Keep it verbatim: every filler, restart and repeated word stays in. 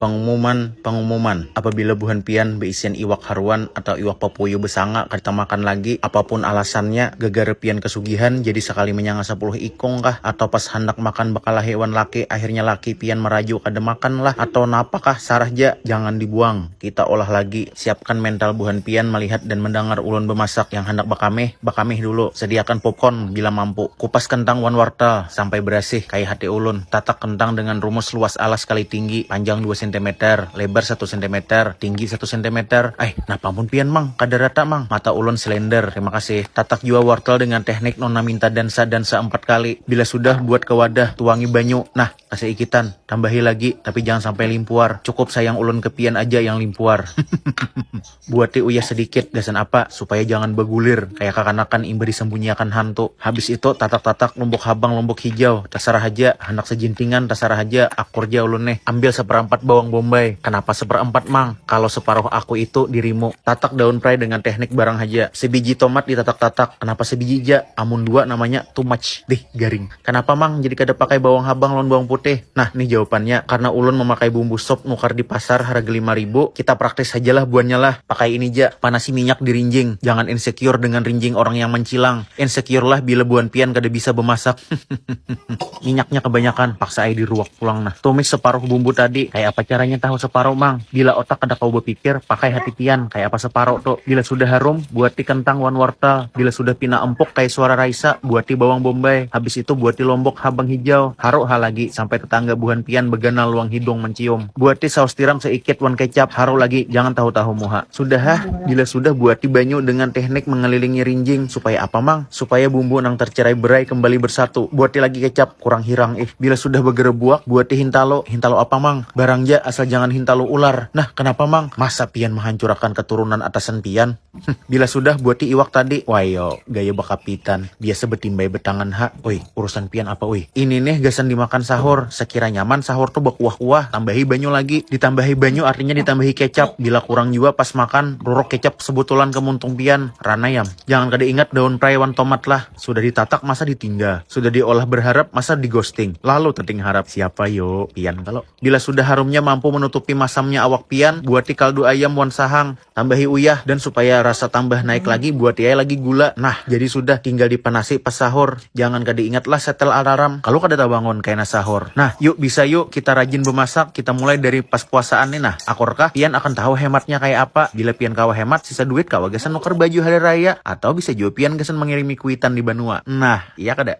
Pengumuman, pengumuman. Apabila buhan pian beisian iwak haruan atau iwak papuyu besanga kada tamakan lagi, apapun alasannya, gegara pian kesugihan, jadi sekali menyanga sepuluh ikung kah, atau pas handak makan bakalahi wan laki, akhirnya laki pian merajuk kada makan lah, atau napa kah, sarah ja, jangan dibuang. Kita olah lagi. Siapkan mental buhan pian melihat dan mendengar ulun bemasak. Yang handak bakamih, bakamih dulu. Sediakan popcorn bila mampu. Kupas kentang wan wortel sampai berasih kaya hati ulun. Tatak kentang dengan rumus luas alas kali tinggi, panjang dua sentimeter, lebar satu sentimeter, tinggi satu sentimeter. Ai, napa mun pian, Mang? Kada rata, Mang. Mata ulun selender. Terima kasih. Tatak jua wortel dengan teknik nona minta dansa-dansa empat kali. Bila sudah, buat ke wadah, tuangi banyu. Nah, kasih ikitan. Tambahi lagi, tapi jangan sampai limpuar. Cukup sayang ulun ke pian aja yang limpuar. Buati uyah sedikit, gasan apa? Supaya jangan bagulir, kaya kakanakan imbah disembunyiakan hantu. Habis itu, tatak-tatak lombok habang, lombok hijau. Tasarah haja, handak sejintingan, tasarah haja, akur ja ulun nih. Ambil seperempat bawang bombay. Kenapa seperempat, Mang? Kalau separuh aku itu dirimu. Tatak daun prai dengan teknik barang haja. Sebiji tomat ditatak-tatak. Kenapa sebiji ja? Amun dua namanya too much. Dih, garing. Kenapa, Mang, jadi kada pakai bawang habang lawan bawang putih? Nah, nih jawabannya, karena ulun memakai bumbu sop nukar di pasar harga lima ribu, kita praktis hajalah buannya lah. Pakai ini ja, panasi minyak di rinjing. Jangan insecure dengan rinjing orang yang mencilang. Insecure lah bila buan pian kada bisa bemasak. Minyaknya kebanyakan, paksa ai diruak pulang nah. Tumis separuh bumbu tadi, kayak apa caranya tahu separuh, Mang? Bila otak kada kau berpikir, pakai hati pian, kayak apa separuh tuh. Bila sudah harum, buati kentang wan wortel. Bila sudah pina empuk kayak suara Raisa, buati bawang bombay. Habis itu buati lombok habang hijau. Haru ha lagi sampai tetangga buhan pian beganal luang hidung mencium. Buati saus tiram seikit wan kecap. Haru lagi, jangan tahu-tahu muha. Sudah ha, bila sudah buati banyu dengan teknik mengelilingi rinjing. Supaya apa, Mang? Supaya bumbu nang tercerai berai kembali bersatu. Buati lagi kecap, kurang hirang ih. Bila sudah begerebuak, buati hintalo. Hintalo apa, Mang? Barang ja, asal jangan hintalo ular. Nah, kenapa, Mang? Masa pian menghancurakan keturunan atasan pian? Bila sudah, buati iwak tadi. Wayo, gaya bakapitan. Biasa betimbai betangan ha. Oi, urusan pian apa, oi? Ini nih gasan dimakan sahur. Sekira nyaman sahur tuh bakuah-kuah. Tambahi banyu lagi. Ditambahi banyu artinya ditambahi kecap. Bila kurang jua pas makan, ruruk kecap sebutulan ke muntung pian. Ranayam. Jangan kada ingat daun prai wan tomat lah. Sudah ditatak masa ditinggal. Sudah diolah berharap masa digosting. Lalu teting harap siapa yo? Pian kalo. Bila sudah harumnya mampu menutupi masamnya awak pian, buati kaldu ayam wan sahang. Tambahi uyah, dan supaya rasa tambah naik lagi, buati ai lagi gula. Nah, jadi sudah, tinggal dipanasi pas sahur. Jangan kada ingat lah setel alarm, kalau kada tabangun kaina sahur. Nah, yuk bisa yuk, kita rajin bemasak, kita mulai dari pas puasaan nih nah. Akur kah? Pian akan tahu hematnya kayak apa. Bila pian kawa hemat, sisa duit kawa gasan nukar baju hari raya, atau bisa jua pian gasan mengirimi kuitan di banua. Nah, iya kada?